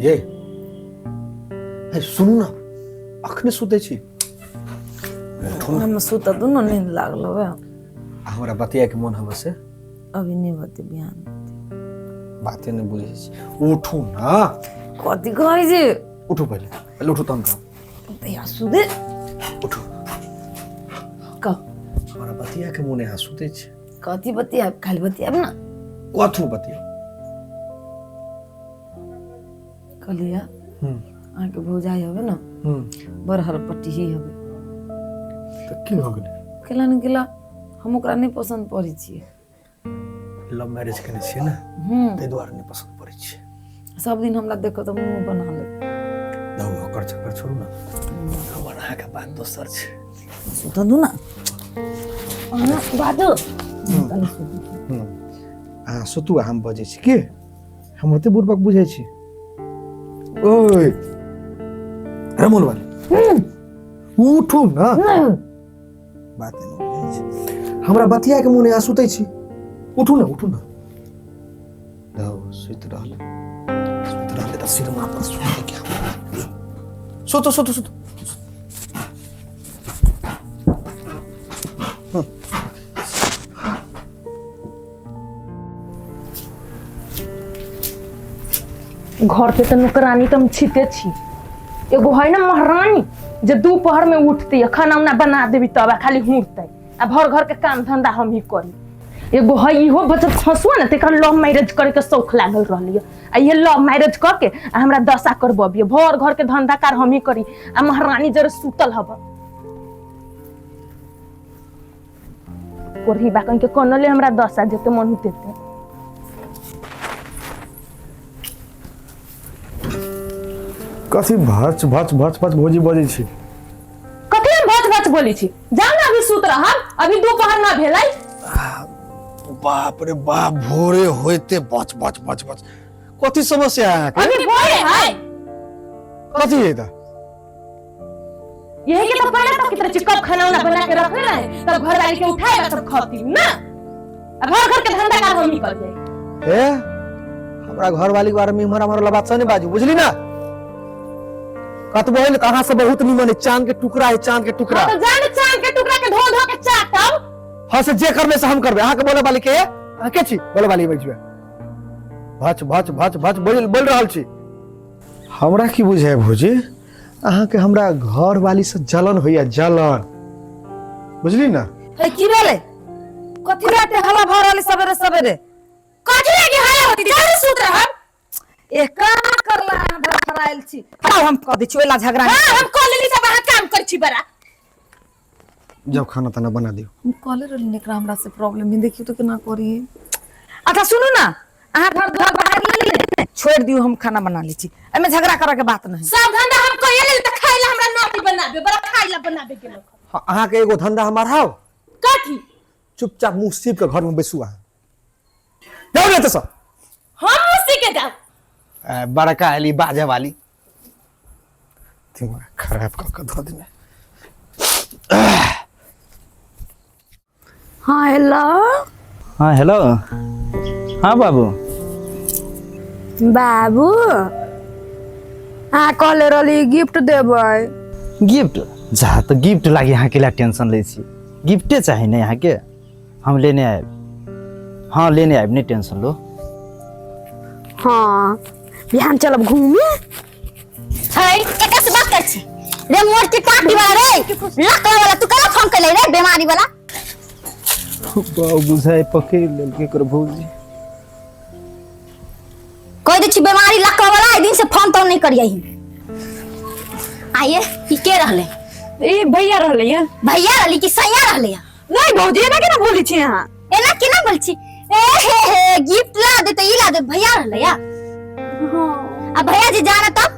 ये हे सुनू ना, अखने सुतै छी। उठू ना। हम सुत दुनू नींद लागल हवे। आ हमरा बतिया के मन हवे से। अभी नहीं बते, बिहान। बाते नहीं बुझै छी। उठू ना। कथी कहै छी? उठू, पहिले पहिले उठू तहन कहब। तैया सुते। उठू। कह। हमरा बतिया के मन यहाँ सुतै छी। कथी बतियाब? खाली बतियाब ना। कथू बतिया। कहलिया अहाँके भौजाइ हवे ना, बड़ हरपट्टी ही हवे। तऽ की भऽ गेलै? केला ने केला हम ओकरा नहि पसन्द पड़ै छियै। लव मैरिज केने छियै ने, ताहि दुआरे नहि पसन्द पड़ै छै। सब दिन हमरा देखो तऽ मुँह बना ले। धौ, ओकर चक्कर छोड़ू ना, हमर अहाँके बात दोसर छै। सुतऽ दू ना अहाँ, बाजू कनि, सुतू। अहाँ सुतू आ हम बजै छी। की हम ओते बुड़बक बुझै छी? ओए रमोल वाली, उठू ना। बात नहि बुझै छी। हमरा बतिया के मोन, अहाँ सुतै छी। उठू ना, उठू ना। धौ, सुति रहलै, सुति रहलै तऽ सिरमा पर सुतै के। सुतू सुतू सुतू। घर पे तऽ नौकरानी तऽ हम छिते छी। एगो है ना महारानी जे दोपहर में उठती आ खाना उना बना देबी तब आ खाली हुड़तै आ भर घर के काम धंधा हम ही करी। एगो है इहो बचत हंसुआ ने, तेकर लव मैरिज करे के शौक लागल रहली आ इहे लव मैरिज कऽ के आ हमरा दशा करबबियै। भर घर के धंधा कार हम ही करी आ महारानी जरे सुतल हब। कोरही बा कहीं के कनले हमरा दशा जेते मन होते। कथी भच भच भच भच भौजी बजै छी? कथी हम भच भच बोली छी? जाउ ना, अभी सुत रहब, अभी दोपहर ना भेलै। बाप रे बाप, भोरे होइते बच बच बच बच, कथी समस्या है अहाँके? अभी भोरे है। कथी है तऽ? यही के तो पहले तक कितना चिकब खाना उना बना के रखले रहे, तब घर वाली के उठाएगा तब खाती ना। अब घर घर के धंधा कार हम ही कर जाए। ए, हमरा घर वाली के बारे में इम्हर आम्हर वाला बात से नहीं बाजू, बुझली ना? कतबो है ने अहाँ सब बहुत निमन है, चांद के टुकड़ा है, चांद के टुकड़ा। हाँ तो जान, चांद के टुकड़ा के धो धो के चाटब। हाँ से जे करबे से हम करबे। अहाँ के बोले वाली के, अहाँ के छी बोले वाली? बैठबे भच भच भच भच बोल बोल रहल छी। हमरा की बुझाय भौजी, अहाँके हमरा घर वाली से जलन होइया, जलन, बुझली ना? हे, की भेलै? कथी राते हवा भऽ रहल सवेरे सवेरे? कथी लागी हल्ला होती? जल्दी सुत रहब। ए, का करला अहाँ धड़फड़ायल छी? खाउ, हम कऽ दै छी ओहिला झगड़ा नहि। हाँ, हम कऽ लेली सब, अहाँ काम करै छी बड़ा। जब खाना ताना बना दियौ। हम कहले रहली ने, एकरा हमरा से प्रॉब्लम है, देखियौ तऽ केना करी। अच्छा सुनू ना, अहाँ घर दुआर बाहर लेली, छोड़ि दियौ, हम खाना बना लै छी, एहिमे झगड़ा करऽ के बात नहि। सब धंधा हम कहिए लेली तऽ खाइ ला हमरा नौकरी बनाबे, बड़ा खाइ ला बनाबे गेलो। हाँ, अहाँके एगो धंधा हमार हाउ। कथी? चुपचाप मुँह सीप के घर में बैसू। अहाँ जाउ ने एतऽसँ। हम मुँह सी के जाउ? बड़का एली बाजे वाली, दिमाग खराब कऽ के धऽ देने। हाँ हेलो। हाँ हेलो, हाँ बाबू। बाबू, अहाँ कहले रहली गिफ्ट देबै। गिफ्ट? जा तऽ गिफ्ट लागी अहाँ के टेंशन लै छी? गिफ्टे चाही ने अहाँके? हम लेने आयब। हाँ लेने आयब, नहीं टेंशन लो। हाँ, बिहान चलब घूमे। है, केकरा से बात कर छी रे? मोर के काटी वाला रे, लकड़ा वाला, तू कला फोन कैले रे बीमारी वाला? बाबू बुझाइ पकड़ लेलकै एकर भौजी। कह दे छी बीमारी लकड़ा वाला, आई दिन से फोन तो नहीं करियही। आइए, ई के रहले? ए, भैया रहले या। भैया रहली कि सैया रहले या? नहीं भौजी, एना केना बोली छी अहाँ? एना केना बोल छी? ए हे हे, गिफ्ट ला दे त ई ला दे। भैया रहले या? आ भैया जी जाना तब।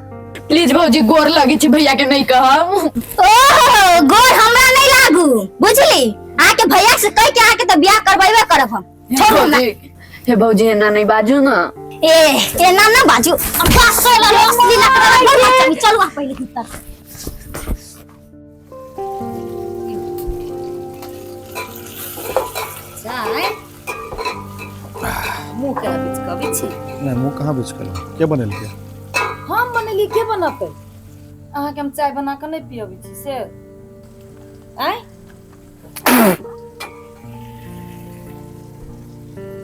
प्लीज भौजी, गोर लगे छी, भैया के नहीं कहब। ओहो, गोर हमरा नहीं लागू, बुझली? आके भैया से कह के आके त बियाह करबेबे करब हम। छोड़ू हमरा। हे भौजी, एना नहीं बाजू ना। ए, एना ना बाजू। अब बस सोला असली लकड़ा बड़ बच्चा। चलू आ पहिले भीतर। चाय मुँह केना बिचकबै छी? नहीं, मुँह कहाँ बिचकल? के बनेलकै? हम बनेली के बनतै? अहाँके हम चाय बना कऽ नहि पियबै छी से आँय?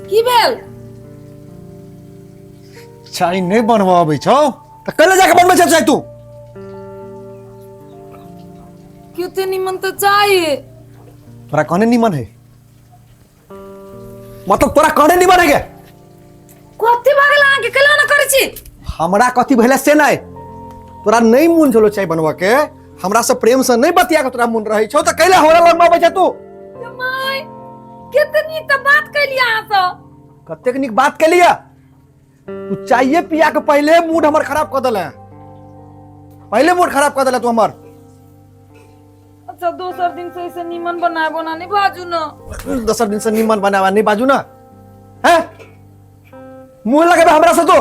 की भेल? चाय नहि बनबऽ अबै छौ तऽ कैले जाके बनबै छै चाय तू? क्यों ते निमन तऽ चाय तोरा कहने निमन है, मतलब तोरा कहने निमन है के? कथी भऽ गेल अहाँके? कैला ना करै छी? हमरा कथी भेलै से नहि, तोरा नहि मोन छलो चाय बनबऽ के, हमरा से प्रेम से नहि बतिया के तोरा मोन रहै छौ तऽ कैले हमरा लग अबै छै तू? माय कते नीक तऽ बात कैलियै अहाँ सँ। कतेक नीक बात केलियै? तू चाय पिया के पहले मूड हमर खराब कऽ देले, पहले मूड खराब कऽ देले तू हमर। अच्छा दोसर दिन से ऐसे नीमन बनाबो ना, नहीं बाजू ना। दोसर दिन से नीमन बनावा नहीं बाजू ना, हैं? मुंह लगेबे हमरा से तू,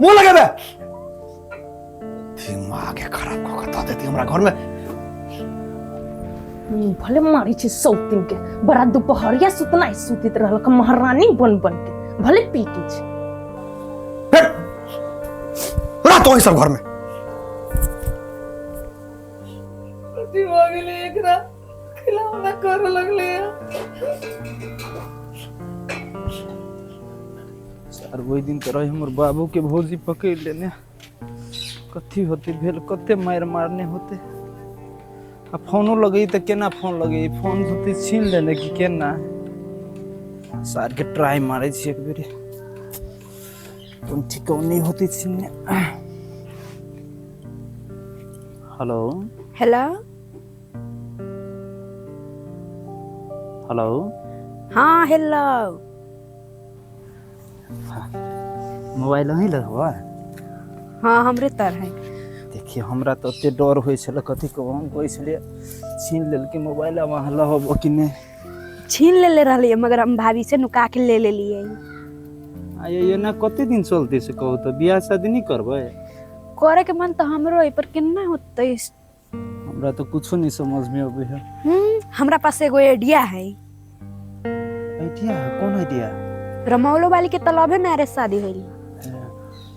मुंह लगेबे। दिमाग खराब कऽ के दऽ देती हमरा घर में। भले मारी छी सौतिन के, बड़ा दुपहरिया सुतना सुतित रहल महारानी बन बन के, भले पीटी छी। फिर रात हो सब घर में। दिमाग ले एकरा खिलौना करे लगले। सर ओहि दिन तऽ रहे हमर बाबू के भौजी पकड़ लेने, कथी होते भेल, कते मारि मारने होते। आ फोनो लगई तऽ केना फोन लगई, फोन होते छीन लेने कि केना। सर के ट्राई मारे छी एक बेर, कोन ठिकौनी होते छीनने। Hello hello hello. हाँ हेलो। मोबाइल अहीं लग हुआ? हाँ हमरे तर है। देखिए हमरा तो ओते डर होइ छल, कथी कहू, हम कहै छलियै छीन लेलकै मोबाइल, आब अहाँ लहब कि नहि? छीन लेले रहलियै मगर हम भाभी से नुका के ले लेलियै। आ एना कते दिन चलतै से कहू तऽ? बियाह शादी नहि करबै? करे के मन तऽ हमरो है पर केना होतै, हमरा तऽ कुछो नहीं समझ में अबै है। हमरा पास एगो आइडिया है। आइडिया? कौन आइडिया? रमौलो वाली के तलबे मैरिज शादी होइल।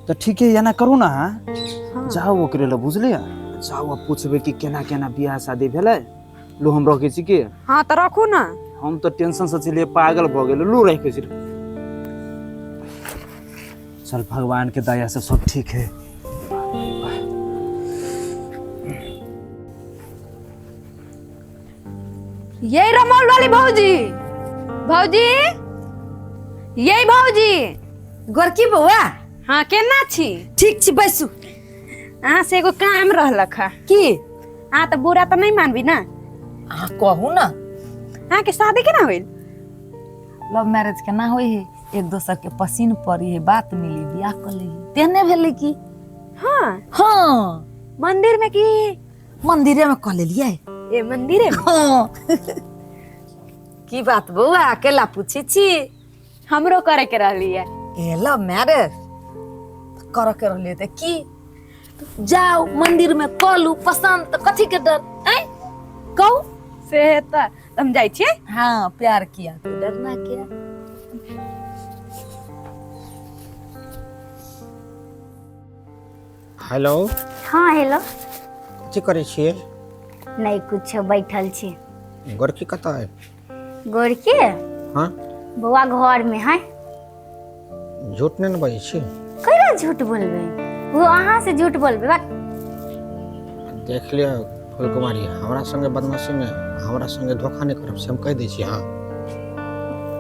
तो ठीक है एना करू ना। हाँ। जाओ ओकरे लग, बुझलियै? जाओ आ पूछबै कि केना केना बियाह शादी भेलै। लू हम रखै छी के? हाँ तऽ रखू ना। हम तऽ टेंशन से छलियै पागल भऽ गेल, लू रखै छी। चल भगवान के दया से सब ठीक है। ये रमौल वाली भौजी, भौजी, ये भौजी। गोरकी बौआ। हाँ केना छी? ठीक छी, बैसू। अहाँ से एगो काम रहलक है। की? अहाँ तऽ बुरा तऽ नहीं मानबी ना? अहाँ कहू ना। अहाँ के शादी केना होइल? लव मैरिज केना होइ है, एक दोसर के पसीन पड़ी है, बात मिली, बियाह कऽ ली, तेहने भेलै की? हाँ हाँ। मंदिर में की? मंदिरे में कऽ लेलियै। ए मंदिरे में? हाँ। की बात बौआ अकेला पूछै छी? हमरो करे के रहली है। ए लव मैरिज करे के रहली तऽ की? जाओ मंदिर में कऽ लू पसंद, तऽ कथी के डर? ऐं कहू से तऽ हम जाइ छियै। हाँ प्यार किया तो डरना क्या। हेलो। हाँ हेलो। कथी करै छियै? नहीं कुछ, बैठल छी। गोरकी कतऽ है? गोरकी? हाँ बौआ घर में है। झूठ नहीं ने बजै छी? कैला झूठ बोलबै? वो अहाँ से झूठ बोलबै? बा देख लिअ फुलकुमारी, हमरा संगे बदमाशी नहि, हमरा संगे धोखा नहि करब से हम कहि दै छी। हाँ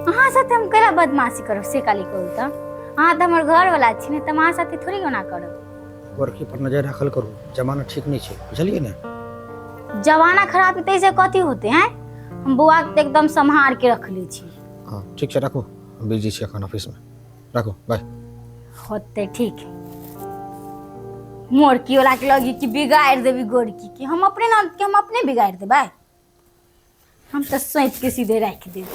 अहाँ साथे हम कैला बदमाशी करब से काली कहू तऽ? अहाँ तऽ हमर घर वाला छी ने, तऽ हम अहाँ साथे थोड़ी ओना करब। गोरकी पर नजर राखल करू, जमाना ठीक नहीं छै, बुझलियै ने? जमाना खराब है तैसे कथी होते हैं? हम बौआ के एकदम सम्हार के रखले छी। हाँ ठीक छै, राखू, हम बिजी छी एखन ऑफिस में, राखू, बाय। होते ठीक। मोरकी वाला के लगी कि बिगाड़ देबी गोरकी के, हम अपने नाम के हम अपने बिगाड़ देबै, हम तऽ सैंत के सीधे राखि देब।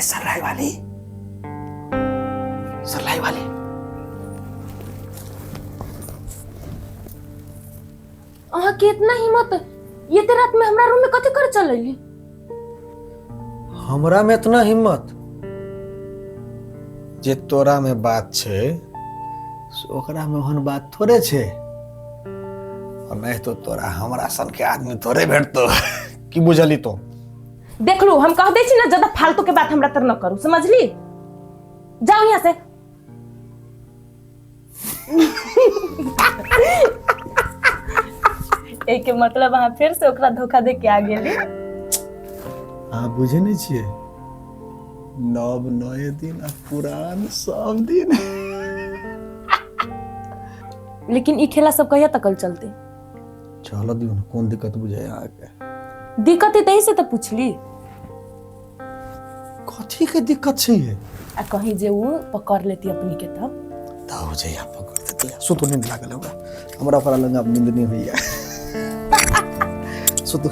सरलाई वाली, सरलाई वाली। अहाँ के इतना हिम्मत, ये ते रात में हमरा रूम में कथी करे चल अइली? हमरा में इतना हिम्मत जे तोरा में बात छै से ओकरा में ओहन बात थोड़े छै। और नहीं तो तोरा हमरा सन के आदमी थोड़े भेटतो। की बुझली तो? देख लू, हम कह दै छी ना ज्यादा फालतू के बात हमरा तर न करू, समझली? जाओ यहाँ से। एक के मतलब अहाँ फिर से ओकरा धोखा दे के आ गेली। अहाँ बुझे नहीं छियै, नव नए दिन आ पुरान सब दिन। लेकिन ई खेला सब कहिया तक चलते? चल दियौ ने, कोन दिक्कत बुझाय अहाँके? दिक्कत है तही से तो पूछली। कथी के दिक्कत छै ये? आ कहीं जे वो पकड़ लेती अपनी के तब? तब जइया पकड़ लेती। सुतो, नींद लागल हमरा, हमरा ओकरा लग आब नींद नहीं होइया। सुतो।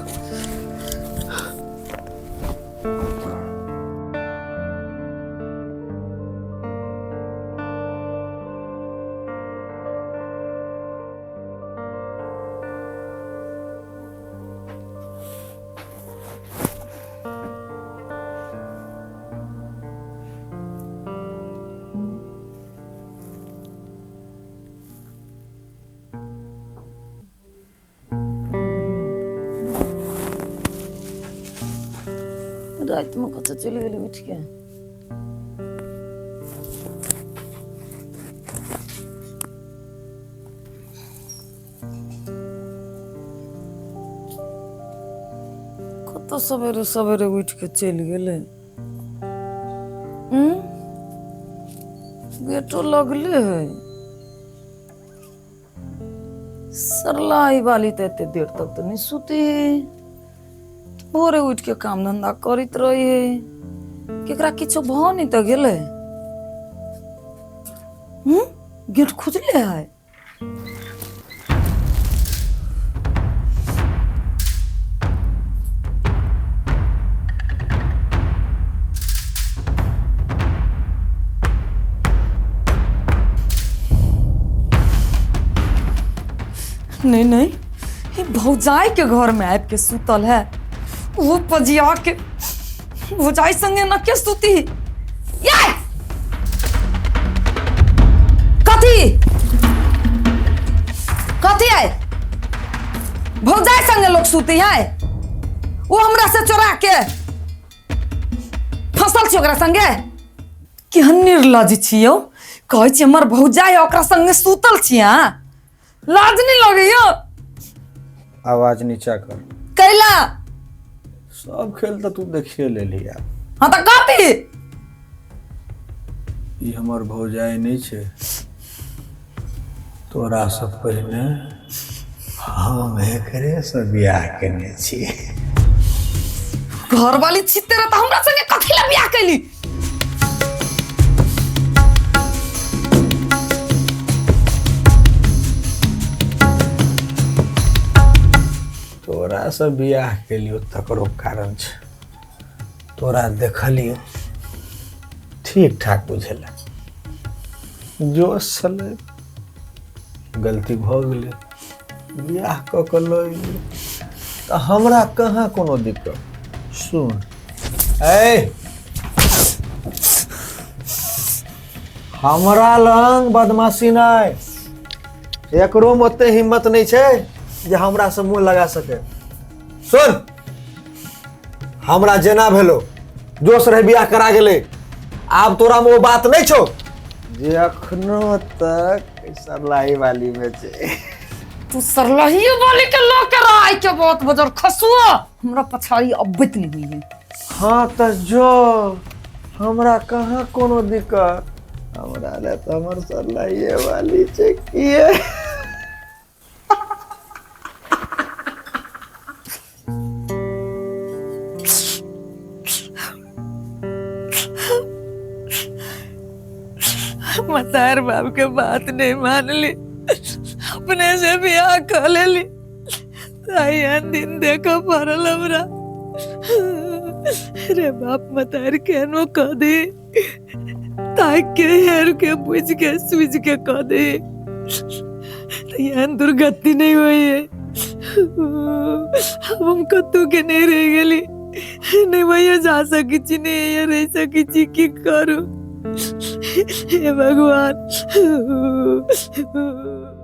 रात में कतऽ चलि गेलै उठि के? कतऽ सवेरे सवेरे उठि के चलि गेलै? गेटो लगले है। सरलाई वाली तऽ एते देर तक तऽ नहि सुती है, भोरे उठ के काम धंधा करैत रही है। केकरा किछो भऽ नहि तऽ गेलै? गेट खुजले है। नहीं नहीं, ये भौजाई के घर में आबि के सुतल है। वो पजिया के भौजाई संगे न के सुती। ये कथी कथी है? भौजाई संगे लोग सुती है? वो हमरा से चोरा के फसल छी ओकरा संगे। केहन निर्लज छी यौ, कहै छी हमर भौजाई ओकरा संगे सुतल छी। अहाँ लाज नहीं लगैया? आवाज नीचा कर। कैला? सब खेल तो तू देखिए ले लिया। हाँ तो कथी? ई हमर भौजाई नहीं छे, तोरा सब पहिने हम एकरे से बियाह केने छी। घर वाली छी तेरा तो हमरा संगे कथी ला बियाह कैली? तोरा से बियाह केलियो तकरो कारण छे, तोरा देखलियो ठीक ठाक बुझेला, जोश छलै, गलती भऽ गेलै, बियाह कऽ के लऽ एलियै तऽ हमरा कहाँ कोनो दिक्कत। सुन ऐ, हमरा लग बदमाशी नहि, एकरो में ओते हिम्मत नहीं छै जे हमरा से मुंह लगा सके। सुन, हमरा जेना भेलो जोश रहे बियाह करा गेलै, आब तोरा में वो बात नहीं छौ जे अखनो तक सरलाही वाली में छै। तू सरलाही वाली के लऽ के राय के बहुत बजर खसुआ हमरा पछाड़ी अबैत नहीं हुई है। हाँ तो जो हमरा कहाँ कोनो दिक्कत, हमरा ले तो हमर सरलाही वाली छै किए। मतार बाप के बात नहीं मान ली, अपने से बियाह कर लेली, दिन देखो पड़ल हमरा। रे बाप मतार केनो कह दे, ताक के हेर के बुझ के सूझ के कह दे तो एहन दुर्गति नहीं हुई है। अब हम कतौ के नहीं रह गेली, नहीं भैया जा सकी छी, नहीं रह सकी छी, की करू हे भगवान।